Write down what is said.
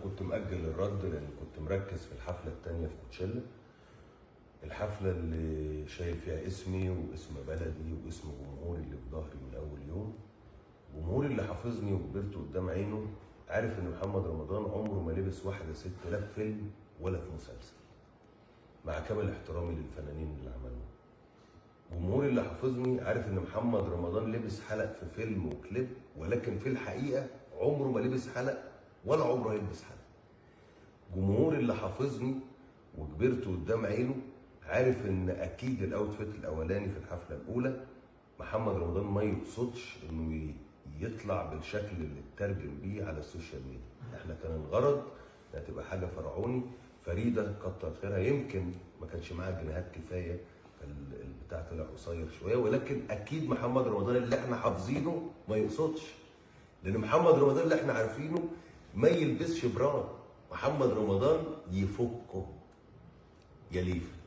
كنت مأجل الرد لان كنت مركز في الحفلة التانية في كوتشيلا، الحفلة اللي شايل فيها اسمي واسم بلدي واسم جمهوري اللي في ظهري من اول يوم، جمهوري اللي حافظني وكبرت قدام عينه، عارف ان محمد رمضان عمره ما لبس واحدة ست لا في فيلم ولا في مسلسل، مع كامل احترامي للفنانين اللي عملوه. جمهوري اللي حافظني عارف ان محمد رمضان لبس حلق في فيلم وكليب، ولكن في الحقيقة عمره ما لبس حلق ولا عمره هيلبس حلق. جمهوري اللي حافظني وكبرت قدام عينه عارف ان اكيد ال outfit الاولاني في الحفلة الاولى محمد رمضان ما يقصدش انه يطلع بالشكل اللي اترجم بيه على ال social media. احنا كان الغرض انها تبقى حاجة فرعوني فريدة كتر خيرها، يمكن ما كانش معاها جنيهات كفاية فالبتاع طلع قصير شوية، ولكن اكيد محمد رمضان اللي احنا حافظينه ما يقصدش، لان محمد رمضان اللي احنا عارفينه ما يلبسش bra، محمد رمضان يفكه يا ليفا.